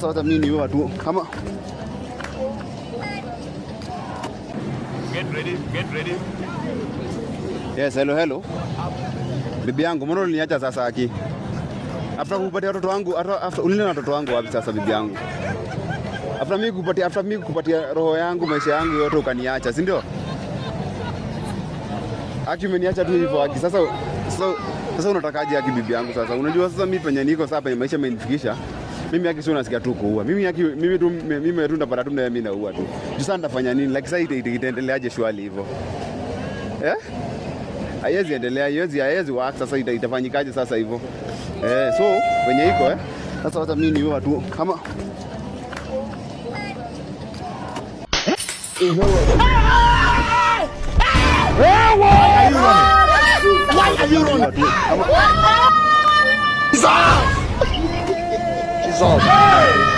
Sasa mimi ni watu kama Get ready, get ready. Yes, hello hello. Bibi yangu, mbona uliniacha sasa aki? After kupatia watoto wangu, after ulinena watoto wangu wapi sasa bibi yangu? After mimi kupatia roho yangu, maisha yangu yote ukaniacha, si ndio? Aki umeniacha tu hivyo aki. Sasa unatakaje aki bibi yangu sasa? Unajua sasa mimi penye niko sasa penye maisha imenifikisha. Mimi aki sio nasikia tu kuua. Mimi aki mimi tu ndapata tu na mimi naua tu. Sasa nitafanya nini? Like sasa itaendeleaje shwali hivyo? Eh? Haiwezi endelea, haiwezi work sasa itafanyikaje sasa hivyo? So wenye iko Sasa hata mimi ni watu kama Why are you running? Jesus. Jesus.